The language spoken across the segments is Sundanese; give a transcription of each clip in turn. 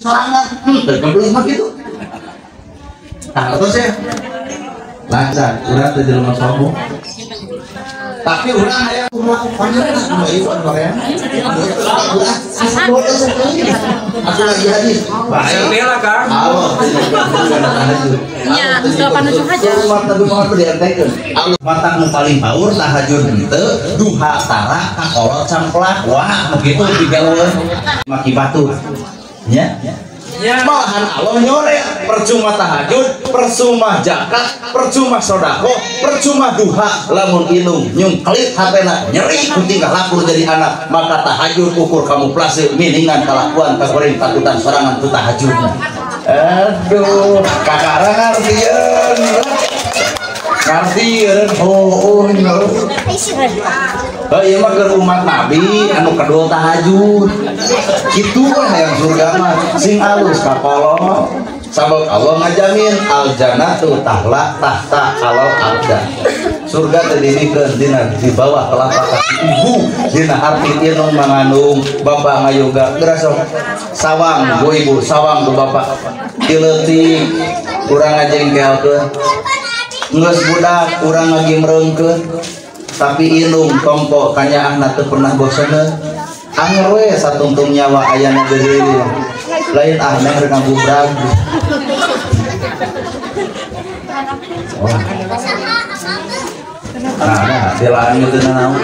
Sorangan teu kebeli mah kitu. Tah atuh sih. Lancar, urang teh jelema sombong. Tapi urang hayang kumaha panjenengan kumaha ieu anu hoream. Aku lagi hadis. Baik lah Kang. Allah nya 87 hajar. Umat Nabi Muhammad diantekeun. Allah matak nu paling paur tahajud henteu, duha tara kakolot camplak. Wah, nu kitu digaweun maki batu. Nya. Malahan Allah nyoret percuma tahajud, percuma zakat, percuma sedekah, percuma duha lamun inung nyungkelit hatena nyeri ku tingkah laku jadi anak, maka tahajud ukur kamuflase miningan kalakuan kagoreng takutan sorangan ku tahajudna. Aduh, kakara ngartieun. Ngartieun heueuh. Oh iya mah keur umat Nabi anu kedua tahajud. Kitu lah hayang surga mah sing alus kakolot. Sabab Allah ngajamin al jannatu tahla tahta alal abda. Surga teh dibikeun dina di bawah telapak kaki ibu, dina arti inung mangandung, bapak ngayoga geura sok sawang ku ibu, sawang ku bapak. Ti leutik urang ngajengkelkeun. Geus budak urang ngagimreungkeun. Tapi inung tompo kanyaahna teu pernah boseneun. Anger we satungtung nyawa ayana deui. Lain ah neng rek ngagubrag. Wah. Nah, belaan ieu teh naon?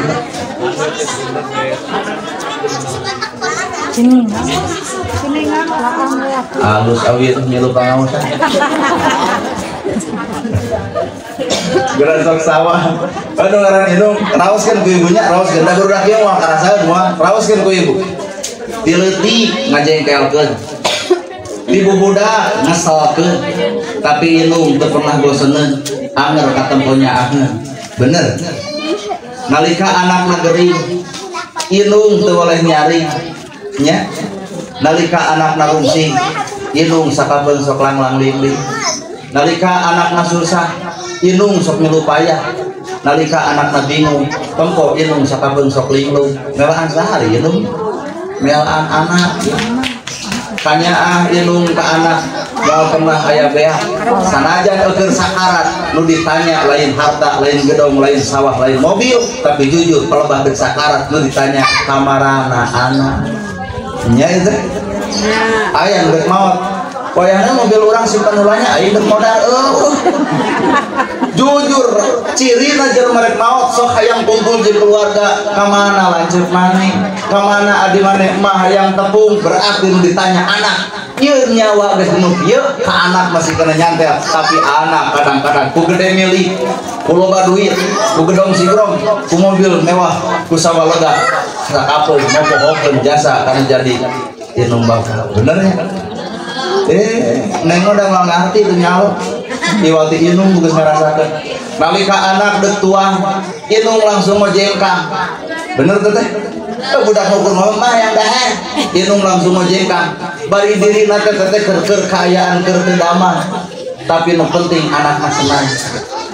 Alus awit nyilu pangaosan. Geura sok sawah. Aduh ngaran indung raoskeun ku ibunya, raoskeun da barudak ieu moal karasaeun moal, raoskeun ku ibu. Ti leutik ngajengkelkeun. Ti bubudak ngeselkeun. Tapi indung teu pernah boseneun, anger katempo nyaahna. Bener. Nalika anakna gering, indung teu boleh nyari. Nya. Nalika anakna rungsing, indung sakabeung sok langlang lingling. Nalika anakna susah, inung sok milu payah. Nalika anakna bingung, tempo inung sakabeung sok linglung. Melaan sahari inung, melaan anak. Kanyaah inung ka anak, moal pernah aya beak. Sanajan eukeun sakarat, nu ditanya lain harta, lain gedong, lain sawah, lain mobil, tapi jujur pelebah deuk sakarat nu ditanya kamarana anak. Nya itu. Aya nu rek maot. Wayahna mobil urang simpan ulahnya aing rek modal eueuh. Jujur cirina jelema rek maot sok hayang kumpul jeung keluarga, ka mana lanceuk maneh, ka mana adi maneh, mah hayang tepung, berarti nu ditanya anak. Ieu nyawa geus nu kieu ka anak masih kena nyantel, tapi anak kadang-kadang ku gede milih, ku loba duit, ku gedong sigrong, ku mobil mewah, ku sawah lega, sakapeung mopohokeun jasa kana jadi inung bapa. Bener ya? Neng udah nggak ngerti itu nyawa. Iwati inung geus ngarasakeun. Nalika anak deuk tuang, inung langsung ngojengkang. Bener teh teh? Budak ngukur mah yang daher. Inung langsung ngojengkang. Bari dirina teh teh keur kaayaan keur teu damah. Tapi nu penting anakna senang.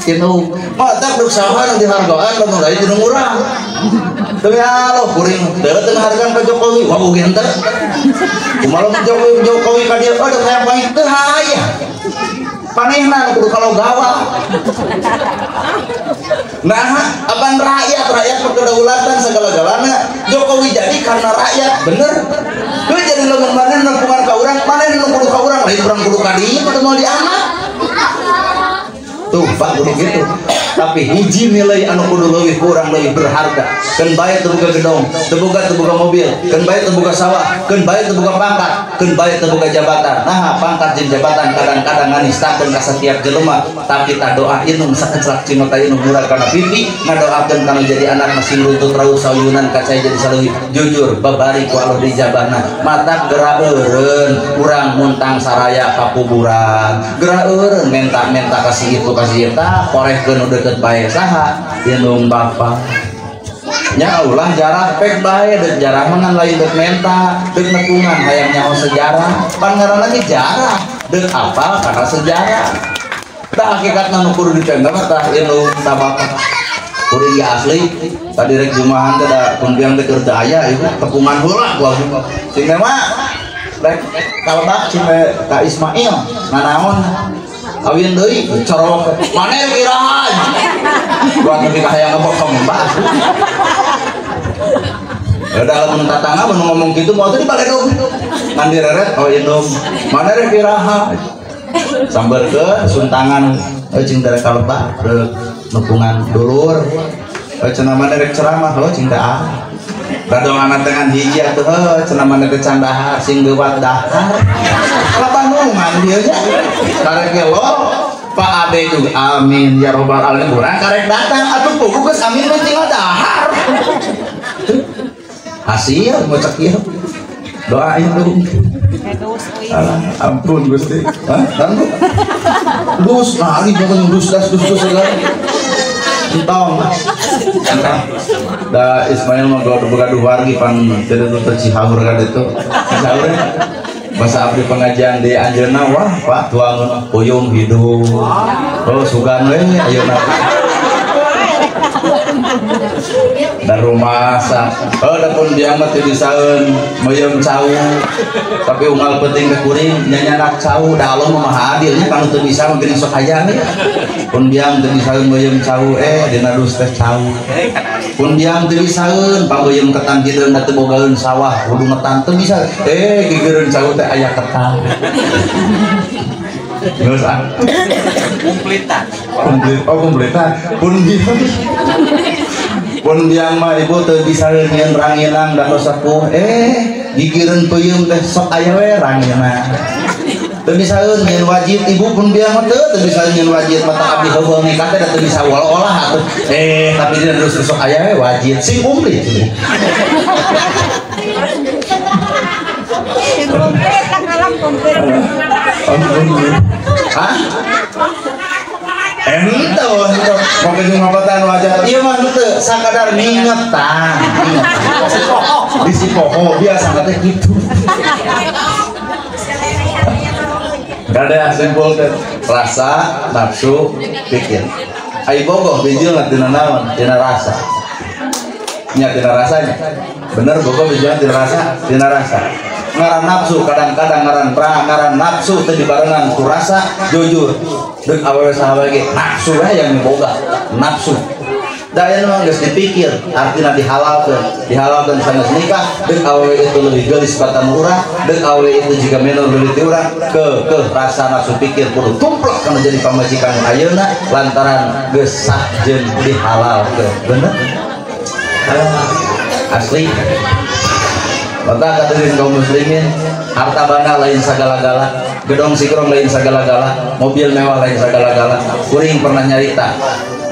Inung mah teh deuk saha nu dihargaan lamun lain jeung urang. Demi Allah kuring teu teu ngahargaan ka Jokowi, wah boga henteu. Kumaha lamun Jokowi ka dieu, aduh hayang baik teu hayang. Panehna kudu kalau gawa. Nah, apan rakyat, rakyat berkedaulatan segala-galana. Jokowi jadi karena rakyat, bener. Heuh jadi lamun maneh nepungan ka urang, maneh nu kudu ka urang, lain urang kudu ka dieu kudu moal diamat. Tuh, Pak kudu gitu. Tapi hiji nilai anu kudu leuwih kurang leuwih berharga. Keun bae teu boga gedong, teu boga mobil, keun bae teu boga sawah, keun bae teu boga pangkat, keun bae teu boga jabatan. Nah, pangkat jeung jabatan kadang-kadang nganistakeun ka setiap jelema, tapi tah doa inung sakeclak cinta inung murag kana pipi, ngadoakeun kana jadi anak masih runtut rauh sauyunan ka cai jadi saleuwih. Jujur babari ku Allah dijabahna. Mata geura eureun, urang muntang saraya ka kuburan. Geura eureun menta-menta kasih itu kasih eta, korehkeun nu deukeut bae saha indung bapa. Nya ulah jarah pek bae deuk jarah mah ngan lain deuk menta, deuk nepungan hayang nyaho sejarah. Pan ngaranna ge jarah, deuk apal kana sejarah. Tah hakikatna nu kudu dipendam tah indung ta bapa. Kuring ge asli tadi rek jumahan teh da kumpiang teh keur teu aya ieu tepungan heula ku abdi. Sing mah Rek kalebak cing ka Ismail nanaon kawin deui corowok maneh irahan buat nepi ka hayang ngebokong mbah. Udah lamun tatangga mun ngomong kitu moal teh dibaledog ngan direret oh indung maneh rek iraha samberkeun suntangan cing teh kalebak rek nepungan dulur cenah maneh rek ceramah heuh cing teh ah radongan tengan hiji atuh heuh cenah maneh teh can dahar sing leuwat dahar labangungan dieu nya karek ge lo Pak Ade juga amin ya robbal alamin urang karek datang atuh puguh geus amin mah tinggal dahar hasil mau cek ieu doain dong. Alah, ampun Gusti. Hah? Dan dus nah ari pokoknya dus das dus dus segala. Entong. Entong. Da Ismail mah gaduh wargi pan teu teu Cihaur ka ditu. Cihaur masa abdi pengajian di anjeunna wah Pak tuangan puyung hidup. Oh sugan we ayeuna. Dan rumah sa oh da pun biang mah teu bisaeun meuyeum cau tapi unggal penting ke kuring nyanyanak cau da Allah mah maha adil nya kanu teu bisa mah geuning sok hayang pun biang teu bisaeun meuyeum cau dina dus teh cau pun biang teu bisaeun pameuyeum ketan hideung da teu bogaeun sawah kudu ngetan teu bisa gigireun cau teh aya ketan geus ah kumplitan komplit oh kumplitan pun biang pun biang mah ibu teu bisa nyieun ranginang da sepuh gigireun peuyeum teh sok aya we ranginang teu bisaeun nyieun wajib ibu pun biang mah teu bisa nyieun wajib mata abdi heubeul nikah teh da teu bisa olah atuh tapi dina terus sok aya we wajib sing komplit komplit kalam komplit. Hah? Ente mau kejumpatan wajah iya mah henteu sakadar ningetan bisi poho biasa teh kitu kada simpul teh rasa nafsu pikir ai bogoh bijilna tina naon tina rasa nya tina rasanya bener bogoh bijilna tina rasa tina rasa ngaran nafsu kadang-kadang ngaran pra ngaran nafsu teh dibarengan ku rasa jujur deuk awewe saha wae ge nafsu we yang boga nafsu da aya mah geus dipikir artina dihalalkeun dihalalkeun sanes nikah deuk awewe itu leuwih geulis batan urang deuk awewe itu jiga menor leuwih ti urang ke rasa nafsu pikir kudu tumplek kana jadi pamajikan ayeuna lantaran geus sah jeung dihalalkeun bener asli. Maka katakan kaum muslimin harta banda lain sagala-gala gedong sikrong lain sagala-gala mobil mewah lain sagala-gala kuring pernah nyarita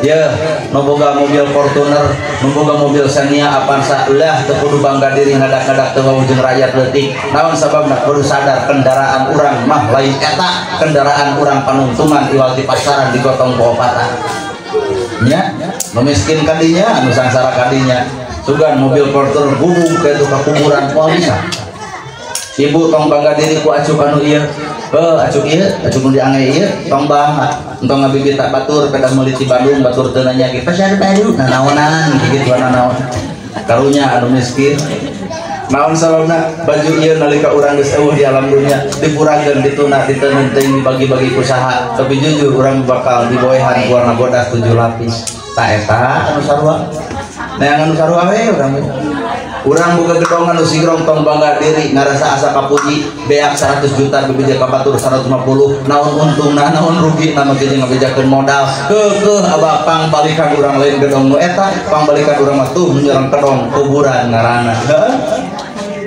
ya nu boga mobil Fortuner nu boga mobil Xenia Avanza lah teu kudu bangga diri ngadak-ngadak teu wujud rakyat leutik naon sababna kudu sadar kendaraan urang mah lain eta kendaraan urang panungtungan iwal di pasaran digotong ku opatan nya nu miskin kadinya anu sangsara kadinya sugan mobil Fortuner gubuk ke itu ke kuburan moal bisa ibu tong bangga diri ku acuk anu ieu heuh acuk ieu acuk nu diange ieu tong bangga entong ngabibita batur pedah meuli ti Bandung batur teu nanya ge pasar baru nanaonan kitu nanaon karunya anu miskin naon sababna baju ieu nalika urang geus eueuh di alam dunia dipurangkeun dituna diteunun teuing dibagi-bagi ku saha tapi jujur urang bakal diboehan ku warna bodas 7 lapis ta eta anu sarua neangan nu sarua we urang urang boga gedongan nu sigrong tong bangga diri ngarasa asa kapuji beak 100 juta bebeja ka batur 150 naon untungna naon rugina mah jeung ngabejakeun modal keukeuh abah pangbalikan urang lain gedong nu eta pangbalikan urang mah tuh nyerang kedong kuburan ngaranna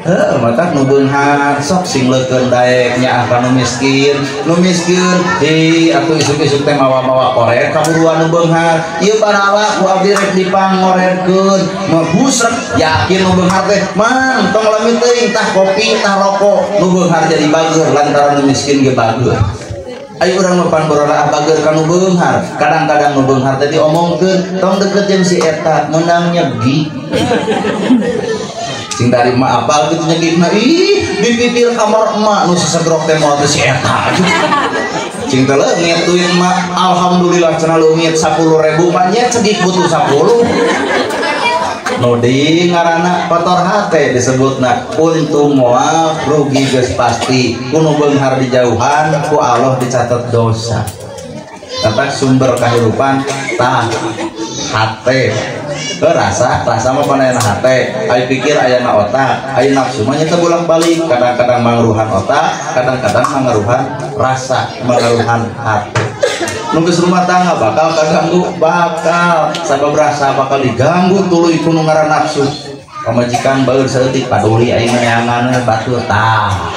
heuh mata nu beunghar sok sing leukeun daek nyaah ka nu miskin hi atuh isuk-isuk teh mawa-mawa koret kaburuan nu beunghar ieu barala ku abdi rek dipangoretkeun mabusrek yakin nu beunghar teh mang tong lami teuing tah kopi tah rokok nu beunghar jadi bageur lantaran nu miskin ge bageur ayo urang mah pan borolaah bageur ka nu beunghar kadang-kadang nu beunghar teh diomongkeun tong deket jeung si eta meunang nyegi sing dari emak apal gitu nyegikna ih di pipir kamar emak nu sesegrok teh moal teh si eta cing teh leungit duit emak alhamdulillah cenah leungit 10.000 mah nya cegik butuh 10 Nuding ngaranna kotor hate disebutna untung moal rugi geus pasti ku nu beunghar dijauhan ku Allah dicatat dosa. Tentang sumber kehidupan tah hate rasa rasa mah pan aya hate aya pikir aya na otak aya nafsu mah nya bolak-balik kadang-kadang mangaruhan otak kadang-kadang mangaruhan rasa mangaruhan hate. Nu geus rumah tangga bakal kaganggu bakal sabab rasa bakal diganggu tuluy ku nu ngaran nafsu. Pamajikan baeur saeutik paduli aing neangan batur tah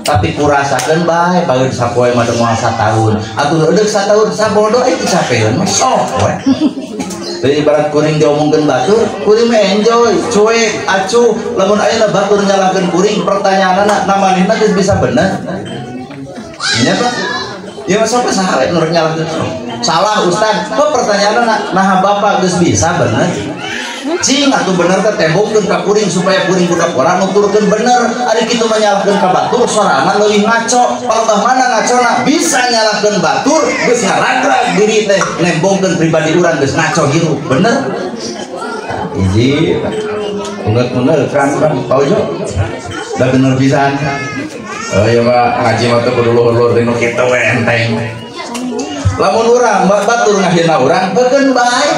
tapi kurasakeun bae baeun sapoe mah moal sataun atuh eudeuk sataun sabodo euy capeun mah sok we. Jadi ibarat kuring diomongkeun batur kuring mah enjoy cuek acuh lamun ayeuna batur nyalahkeun kuring pertanyaanna na manehna geus bisa bener nya Pak ya mah sok saha we nu nyalahkeun salah ustad kok pertanyaanna naha bapak geus bisa bener cing atuh bener teh tembongkeun ka kuring supaya kuring budak urang nuturkeun bener ari kitu mah nyalahkeun ka batur sorangan leuwih ngaco palebah mana ngacona bisa nyalahkeun batur geus ngaragrag diri teh nembongkeun pribadi urang geus ngaco hirup bener hiji ungeut-ungeut kan Pak Ojo da bener pisan oh ieu mah ngaji mah teu kudu luhur-luhur dinu kitu we enteng lamun urang batur ngahina urang beukeun bae.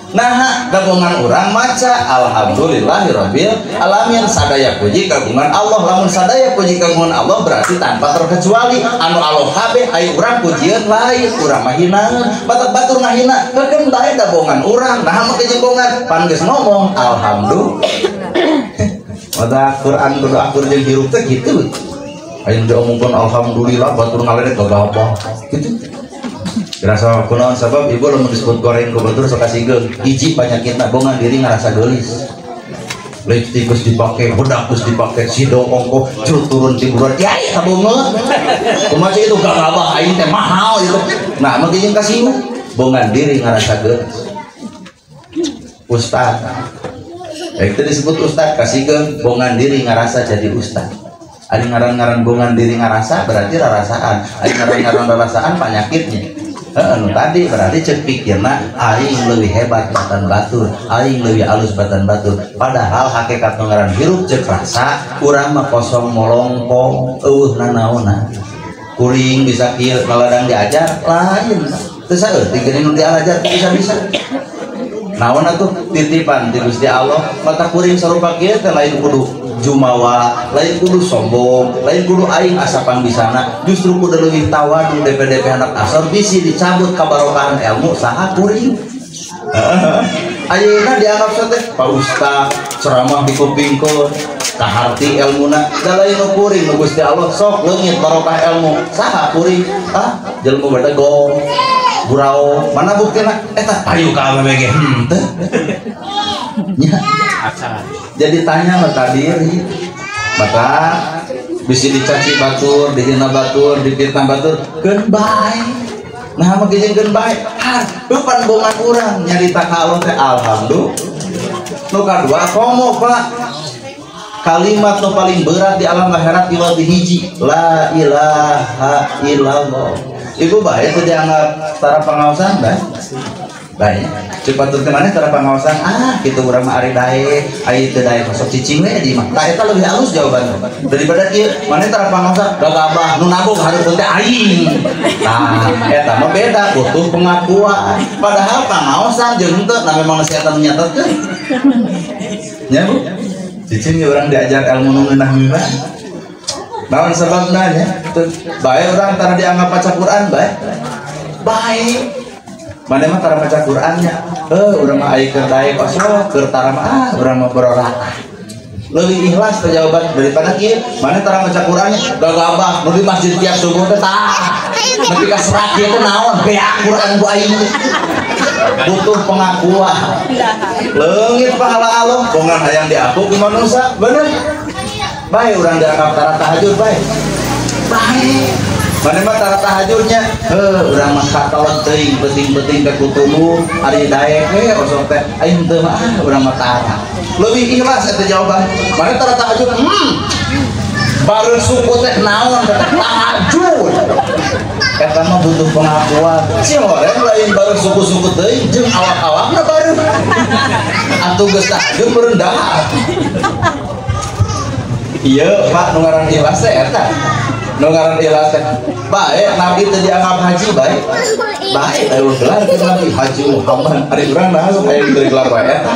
Nah, gabungan urang maca alhamdulillahirabbil alamin sadaya puji kagungan Allah. Lamun sadaya puji kagungan Allah berarti tanpa terkecuali anu Allah kabeh aya urang pujieun lain urang mah hinaeun batur batur ngahina keun bae gabungan urang nah mah kejenggongan pan geus ngomong alhamdulillah. Mata Quran kudu akur jeung hirup teh kitu aya diomongkeun alhamdulillah batur ngaledek gagabah kitu. Rasa kunaon sabab ibu lamun disebut goreng ku batur sok kasigeung hiji panyakitna bongan diri ngarasa geulis lipstick geus dipake bedak geus dipake sido ongkoh jul turun tiburan yai tabungeut kumaha itu gagabah aing teh mahal itu nah mah jeung kasinggung bongan diri ngarasa geulis ustad itu disebut ustad kasigeung bongan diri ngarasa jadi ustad. Ari ngaran-ngaran bongan diri ngarasa berarti rarasaan ari ngaran-ngaran rarasaan panyakitnya. Heeh, tadi berarti cek pikirna aing leuwih hebat batan batur, aing leuwih alus batan batur. Padahal hakikat ngaran hirup cek rasa urang mah kosong molongkong eueuh nanaonna. Kuring bisa kieu laladang diajar lain. Teu saeutik geuning nu diajar bisa-bisa. Naon atuh titipan ti Gusti Allah, mata kuring sarupa kieu teh lain kudu jumawa, lain kudu sombong, lain kudu aing asa pangbisana, justru kudu leuwih tawadu DPDP anak asor bisi dicabut kabarokahan ilmu saha kuring. Ayeuna dianggap teh Pak Ustaz ceramah di kupingkeun kaharti ilmuna, da lain nu kuring nu Gusti Allah sok leungit barokah ilmu saha kuring ah jelema bedegong gurau mana buktina eta payu ka awewe ge henteu nya. Jadi tanya mata diri maka bisi dicaci batur dihina batur dipitnah batur keun bae nah mah jeung keun bae ha eupan bongan urang nyarita ka Allah teh alhamdulillah. Nu kadua komo Pak kalimat nu paling berat di alam akhirat iwal di hiji la ilaha illallah. Ibu bae teu dianggap tara pangaosan bae bae cepat tur kemana tara pangaosan ah kitu urang mah ari dae ari teu dae sok cicing we di mah tah eta leuwih alus jawabanna daripada kieu maneh tara pangaosan gagabah nu nabung hareupeun teh aing tah eta mah beda butuh pengakuan padahal pangaosan jeung henteu nah memang nasihat nu nyatetkeun nya Bu cicing urang diajar ilmu nu ngeunah mah naon sababna nya bae urang tara dianggap maca Quran bae bae maneh mah tara maca Qurannya heuh urang mah ai keur daek osok keur tara mah ah urang mah bororak leuwih ikhlas teh jawaban daripada kieu maneh tara maca Qurannya gagabah nu di masjid tiap subuh teh tah nepi ka serat ieu teh naon beak Quran ku aing butuh pengakuan leungit pahala Allah bongan hayang diaku ku manusia bener bae urang dianggap tara tahajud bae bae maneh mah tara tahajudnya heuh urang mah katelet teuing peuting-peuting ka kutuluh ari daek we osok teh aing teu mah ah urang mah tara leuwih ikhlas eta jawaban maneh tara tahajud bareun suku teh naon teh tahajud Eta mah butuh pengakuan. Sihoreng lain baru suku-suku teuing jeung awak-awakna baru. Atuh geus tahajud meureun dahar. Ieu Pak nu ngaran ikhlas teh eta. Nu ngaran ikhlas teh. Bae Nabi teu dianggap haji bae. Bae eueuh gelar teh Nabi Haji Muhammad. Ari urang nah sok aya diberi gelar bae eta.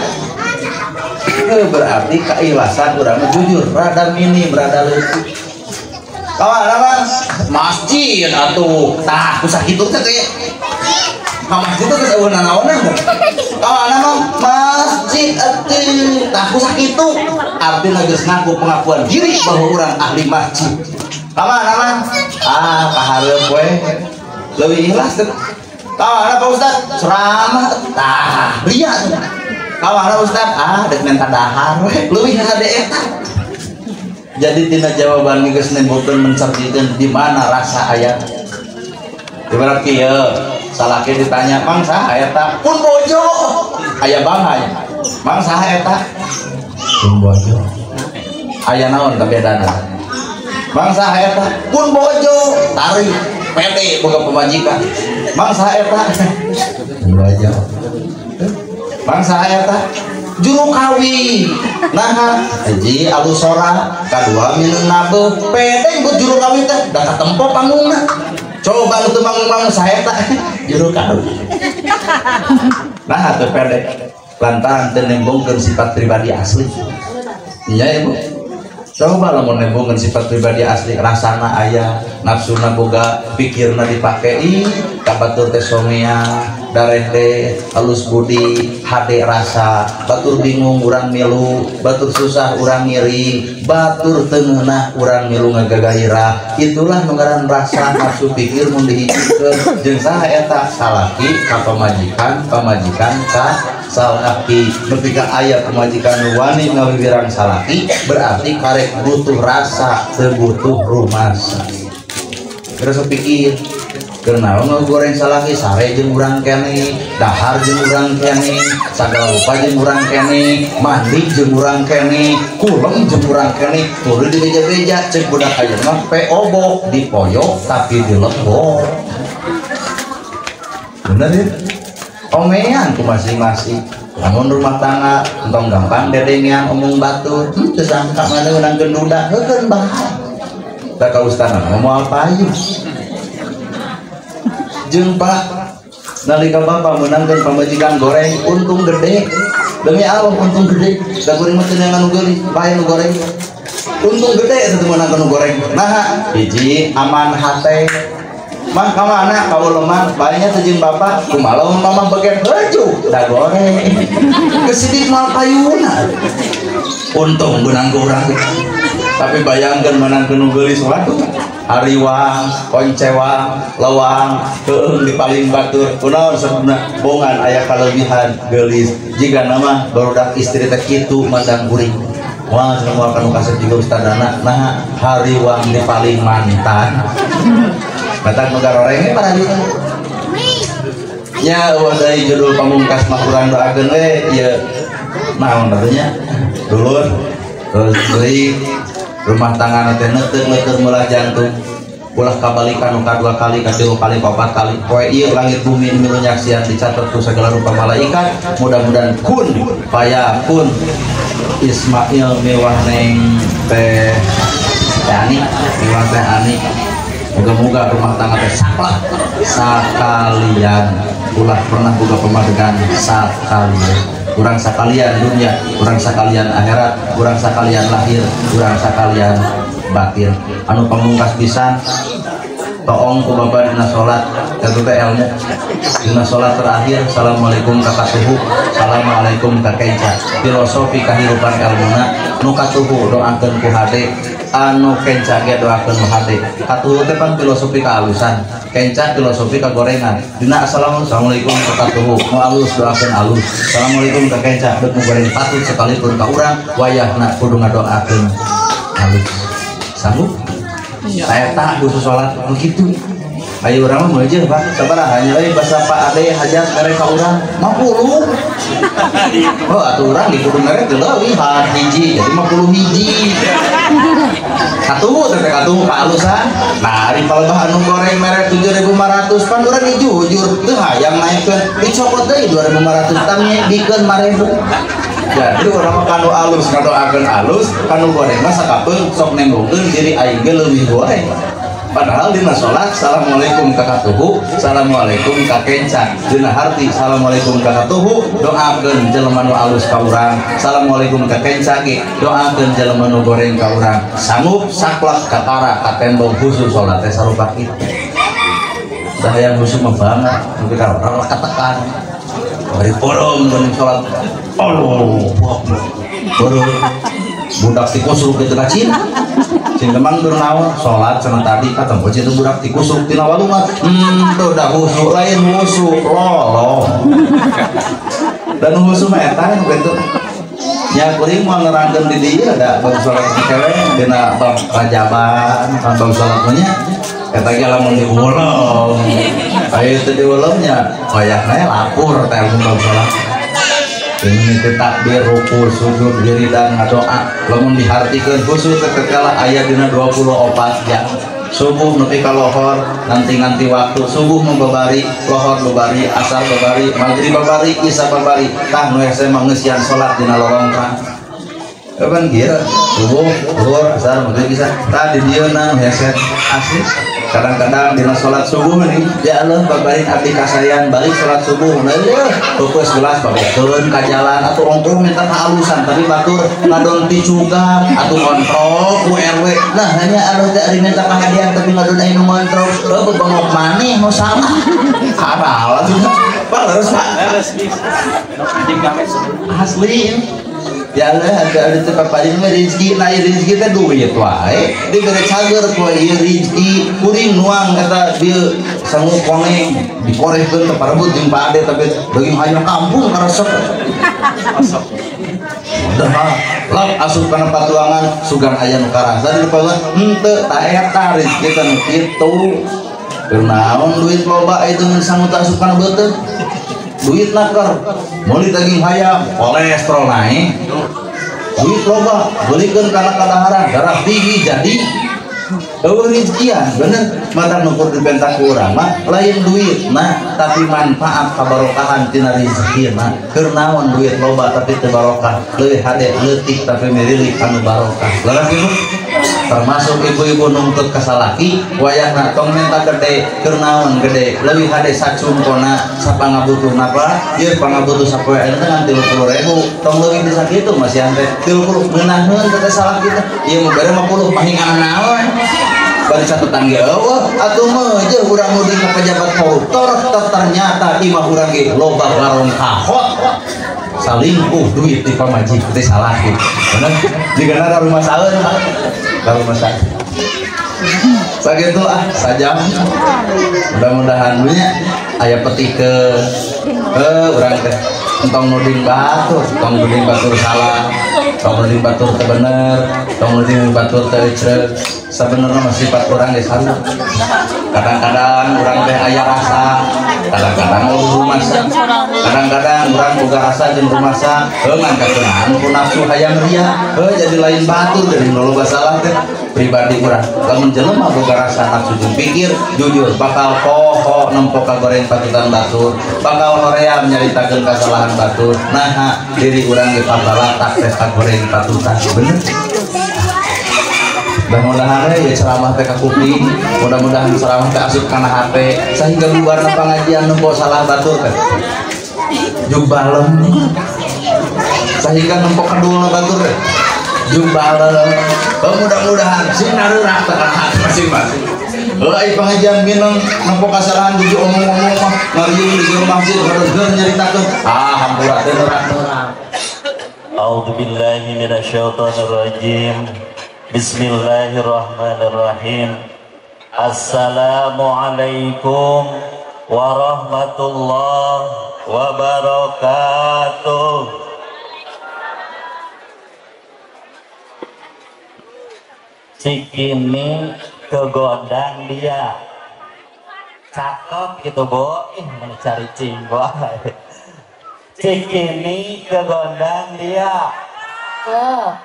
Berarti keikhlasan urang mah jujur, rada minim, rada leutik. Kawan apa? Masjid atuh. Tah, ku sakitu teh teh. Ka masjid teh geus eueuh nanaonan. Kawan apa? Masjid atuh. Tah ku sakitu. Artina geus ngaku pengakuan diri bahwa urang ahli masjid. Kawan apa? Ah, kahareup we. Leuwih ikhlas teh. Kawan apa Ustaz? Ceramah. Tah, ria. Kawan apa Ustaz? Ah, dek minta dahar we. Leuwih hade eta. Jadi tina jawaban geus nembokeun menceritakeun di mana rasa aya. Ibarat kieu, salaki ditanya, "Mang saha eta?" "Pun bojo." Aya bangga nya. "Mang saha eta?" "Pun bojo." Aya naon kabedana? "Mang saha eta?" "Pun bojo." Tarik pede boga pamajikan. "Mang saha eta?" "Pun bojo." "Mang saha eta?" "Juru kawin." Nah, hiji alus sora, kadua minum nabe, pede buat juru kawin teh, da katempo panggungna. Coba nu teu manggung-manggung saha eta? Juru kawin. Nah, teu pede. Lantaran teu nembongkeun sifat pribadi asli. Iya Ibu. Coba lamun nembongkeun sifat pribadi asli, rasana aya, nafsuna boga, pikirna dipake, ih ka batur teh somea, darehde, halus budi, hade rasa, batur bingung urang milu, batur susah urang ngiri, batur teu ngeunah urang milu ngagagairah. Itulah nu ngaran rasa nafsu pikir mun dihijikeun jeung saha eta? Salaki ka pamajikan, pamajikan ka salaki. Ketika aya pamajikan nu wani ngawiwirang salaki, berarti karek butuh rasa, teu butuh rumasa. Terus pikir kenaon ngagoreng salaki, sare jeung urang keneh, dahar jeung urang keneh, sagala rupa jeung urang keneh, mandi jeung urang keneh, kulem jeung urang keneh, tuluy dibeja-beja ceuk budak ayeuna mah PO dipoyok tapi dilebok. Bener ya? Omean ku masing-masing. Lamun rumah tangga entong gampang dedengean omong batur, teu sangka mana meunangkeun duda, heukeun bae. Da ka ustana moal payu. Jeung Pak nalika bapak meunangkeun pamajikan goreng untung gede. Demi Allah untung gede. Da kuring mah teu neangan nu geulis, bae nu goreng. Untung gede eta teu meunangkeun nu goreng. Naha? Hiji aman hate. Mah ka mana kauleman bae nya teu jeung bapak, kumaha lamun mamah bagian heujuh da goreng. Kesidik moal payuna. Untung beunang ku urang. Tapi bayangkeun meunangkeun nu geulis waduh. Hariwang, koncewang, lewang, keung di paling batur. Kunaon sababna bongan aya kalebihan geulis. Jika nama barudak istri teh kitu mandang kuring. Wah, semua kanu kasep juga ustadana. Nah, hariwang di paling mantan. Batak nu garoreng para juta. Nya eueuh deui judul pamungkas mah urang doakeun we ieu. Naon atuh? Dulur, terus deui rumah tangga teh neuteuk-neuteuk meulah jantung. Ulah kabalikan nu kadua kali, katilu kali, kaopat kali. Poe ieu langit bumi milu nyaksian dicatet ku sagala rupa malaikat. Mudah-mudahan kun fayakun Ismail miwah neng teh Ani, miwah teh Ani. Moga-moga rumah tangga teh saklek sakalian. Ulah pernah boga pamadegan sakalian. Urang sakalian dunia, urang sakalian akhirat, urang sakalian lahir, urang sakalian batin. Anu pamungkas pisan toong ku bapak dina salat eta teh ilmu. Dina salat terakhir assalamualaikum ka katuhu, assalamualaikum ka kenca. Filosofi kahirupan ilmuna nu katuhu doakeun ku hade, anu kenca ge doakeun nu hade. Katuhu teh pan filosofi kaalusan, kenca filosofi kagorengan. Dina assalamualaikum ka katuhu, nu alus doakeun alus. Assalamualaikum ka kenca, deuk nu goreng patut sekalipun ka urang wayahna kudu ngadoakeun alus. Sanggup? Saya tak khusus sholat begitu. Ayo urang mah meujeuh Pak, sabaraha nya euy basa Pak Ade hajat mere ka urang 50. Oh atuh urang di kudu mere teh leuwih hiji, jadi 50 hiji. Satu teh katuh kaalusan. Nah, ari palebah anu goreng mere 7.500 pan urang jujur teu hayang naikeun dicokot deui 2.500 tami dikeun 5.000. Jadi urang mah kanu alus ngadoakeun alus, kanu goreng mah sakapeung sok nembongkeun diri aing ge leuwih goreng. Padahal dina salat assalamualaikum ka katuhu, assalamualaikum ka kenca. Dina harti assalamualaikum ka katuhu, doakeun jelema nu alus ka urang. Assalamualaikum ka kenca ge, doakeun jelema nu goreng ka urang. Sanggup saklek kakara ka tembong khusus salat teh sarupa kitu. Da hayang khusus mah banget, nepi ka urang katekan. Bari porong geuning salat. Allahu akbar. Porong. Budak tikusuk kitu ka Cina. Cing demang dur naon salat cenah tadi katempo itu budak tikusuk tina walungan. Teu da husuk lain husuk loloh. Dan husuk mah eta nu kitu. Nya kuring moal nerangkeun di dieu da bab salat cewek dina bab rajaban kan bab salat mah nya. Eta ge lamun diulem. Aya teu diulem nya wayahna lapor teh lamun bab salat. Ini takbir, ruku, sujud, wiridan, ngadoa lamun dihartikeun khusus tetela aya dina 24 jam. Subuh nepi ka lohor, nanti-nanti waktu subuh membabari, lohor babari, asar babari, maghrib babari, isya babari. Tah nu hese mah ngeusian salat dina lolongkrang. Kapan kieu subuh, zuhur, asar, maghrib, isya. Tah di dieu na nu hese asli. Kadang-kadang dina salat subuh nih, ya Allah babarin abdi kasayan balik salat subuh. Nah, peupeus gelas babokeun ka jalan atuh ongkoh minta kaalusan tapi batur ngadon ticugan atuh ngontrol ku RW. Nah, hanya Allah teh ari minta kahadian tapi ngadon aya nu ngontrol. Heuh bebengok maneh nu salah. Karal atuh. Pak leres Pak. Leres asli. Ya Allah, ada itu paparin mah rezeki, nah rezeki teh duit wae. Dibere cager ku ieu rezeki, kuring nuang eta dieu sangu koneng dikorehkeun teh parebut jeung Pak Ade tapi daging hayam kampung karesep. Dah lap asup kana patuangan sugan aya nu karasa di patuangan henteu ta eta rezeki teh nu kitu. Kunaon duit loba itu mun sangu teh asup kana beuteung. Duit nakar, meuli daging hayam, kolesterol naik. Duit loba, belikeun kana kadaharan, darah tinggi jadi eueuh rezekian, bener. Mata nukur dipenta ku urang mah lain duit nah, tapi manfaat kabarokahan tina rezeki mah. Keur naon duit loba tapi teu barokah, leuwih hade leutik tapi mirilik anu barokah. Leres ibu? Termasuk ibu-ibu nuntut ka salaki wayahna tong minta gede, keur naon gede, leuwih hade sacungkona sapangabutuhna pa, ieu pangabutuh sapoe ayeuna teh ngan 30.000, tong leuwih di sakitu masihan teh 30 ngeunaheun teh salaki teh, ieu mah bere 50 mah hingan naon. Bari catatan ge eueuh atuh meujeun urang nuding ka pejabat koruptor ternyata imah urang ge loba warung kahot salingkuh duit di pamajik teh salaki. Bener jigana ka rumah saeun Pak. Ka rumah saeun. Sakitu ah sajam. Mudah-mudahan nya aya petikeun. Heuh urang teh entong nuding batur, tong nuding batur salah, tong nuding batur teu bener, tong nuding batur teu ecreg. Sebenarnya masih sifat urang ge sarua. Kadang-kadang urang teh aya rasa, kadang-kadang rumasa, kadang-kadang urang boga rasa jeung rumasa, heuh ngan kakeunaan ku nafsu hayang ria, heuh jadi lain batur jadi nu loba salah teh pribadi urang. Lamun jelema boga rasa nafsu jeung pikir, jujur bakal poho nempo kagoreng patutan batur, bakal hoream nyaritakeun kasalahan batur. Nah, diri urang ge pabalatak teh kagoreng patutan, bener. Mudah-mudahan ya ceramah teh ka kuping, mudah-mudahan ceramah teh asup kana hate sehingga bubarna pangajian nempo salah batur teh. Jug balem. Sehingga nempo kedulna batur teh. Jug balem. Mudah-mudahan sing nareurak teh kana hate masing-masing. Heuh ai pangajian mineng nempo kasalahan jujur omong-omong mah ngariung di jero masjid gareugeur nyaritakeun. Ah hampura teh neurak-neurak. A'udzubillahi minasyaitonirrajim. Bismillahirrahmanirrahim. Assalamualaikum warahmatullahi wabarakatuh. Si Kimi kegondang dia. Cakep gitu, Bu. Ih, mencari cinggo. Cikini ke gondang dia. Nah,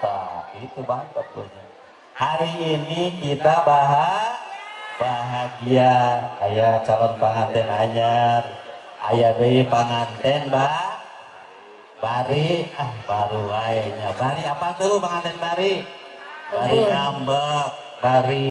itu mantap punya. Hari ini kita bahagia. Aya calon panganten anyar, aya deui panganten ba bari, ah baru wae nya. Bari apa tuh panganten bari? Bari ngambek, bari